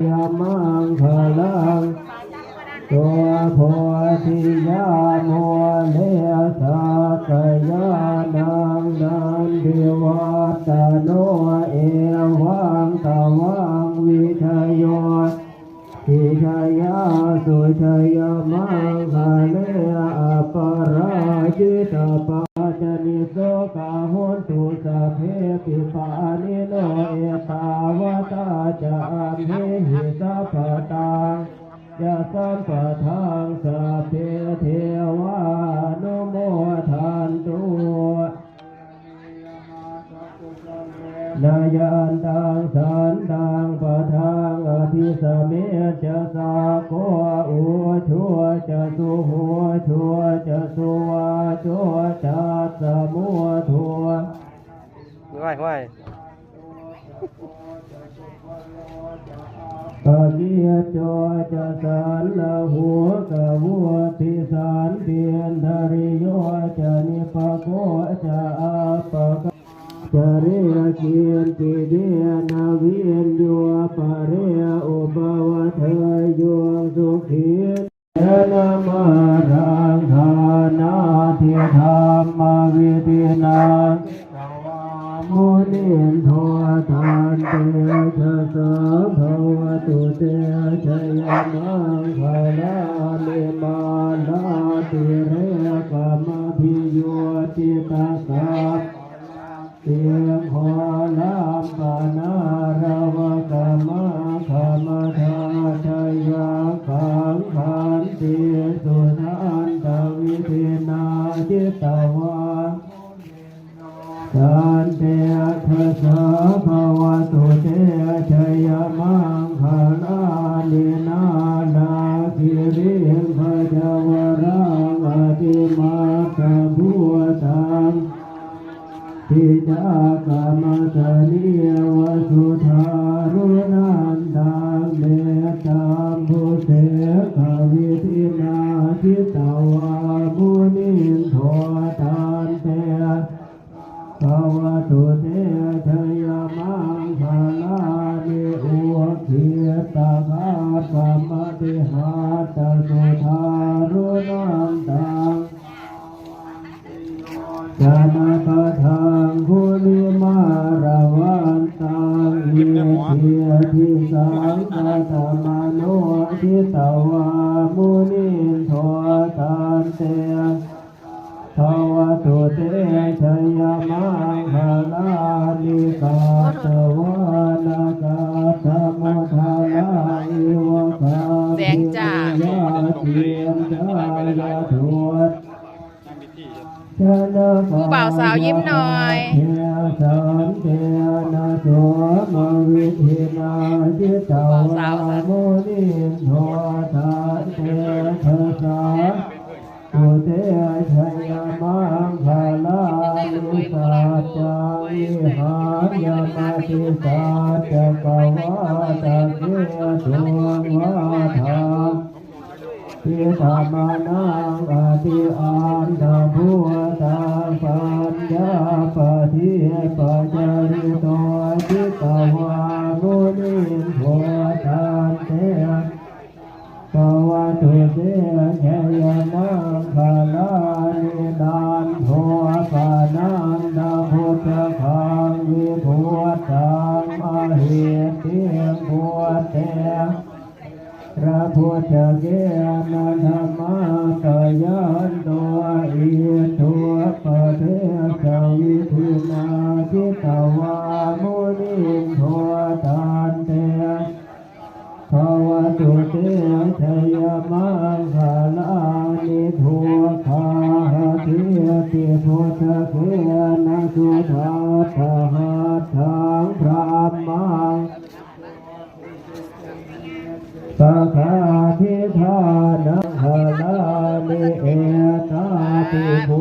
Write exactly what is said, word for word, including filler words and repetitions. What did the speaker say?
jayamaṅgalaṃ. Bodhiyā mūle sakyānaṃ nandivaḍḍhano, evaṃ tvaṃ vijayo hohi jayassu jayamaṅgale, aparājitapallaṅke. Nissokā hontu sabbepi pāṇino, ettāvatā ca amhehi sambhataṃ puññasampadaṃ sabbe devānumodantu. Jayantaṃ santaṃ padaṃ abhisamecca, sakko ujū ca suhujū ca, suvaco cassa mudu ไหว้ ไหว้ Pakkicco ca sallahukavutti, santindriyo ca nipako ca, appakāyacariye kiñci, yena viññū pare upavadeyyuṃ, sukhī. Tena māraṃ dānādidhammavidhinā munindo, tantejasā bhavatu te jayamaṅgalāni. Mārātirekamabhiyujjhitasabbarattiṃ, ghorampanāḷavakamakkhamathaddhayakkhaṃ, khantīsudantavidhinā jitavā tantejasā bhavatu te jayamaṅgalāni. Nāḷāgiriṃ gajavaraṃ atimattabhūtaṃ, dāvaggicakkamasanīva sudāruṇantaṃ, mettambusekavidhinā jitavā munindo, tantejasā bhavatu te jayamaṅgalāni. Ukkhittakhaggamatihatthasudāruṇantaṃ, dhāvantiyojanapathaṅgulimālavantaṃ, iddhībhisaṅkhatamano jitavā munindo, tantejasā bhavatu te jayamaṅgalāni. Katvāna kaṭṭhamudaraṃ iva แสงจ้า gabbhinīyā ciñcāya duṭṭhavacanaṃ ผู้บ่าวสาวยิ้มหน่อย santena somavidhinā jitavā munindo, tantejasā bhavatu te jayamaṅgalāni. Saccaṃ vihāya matisaccakavādaketuṃ, vādābhiropitamanaṃ atiandhabhūtaṃ, paññāpadīpajalito jitavā munindo, tantejasā bhavatu te jayamaṅgalāni. Nandopanandabhujagaṃ vibudhaṃ mahiddhiṃ, puttena therabhujagena damāpayanto, iddhūpadesavidhinā jitavā munindo, tantejasā bhavatu te jayamaṅgalāni. Duggāhadiṭṭhibhujagena sudaṭṭhahatthaṃ, brahmaṃ pakābhidhānaṃ, maṅgalāni. Etāpi bu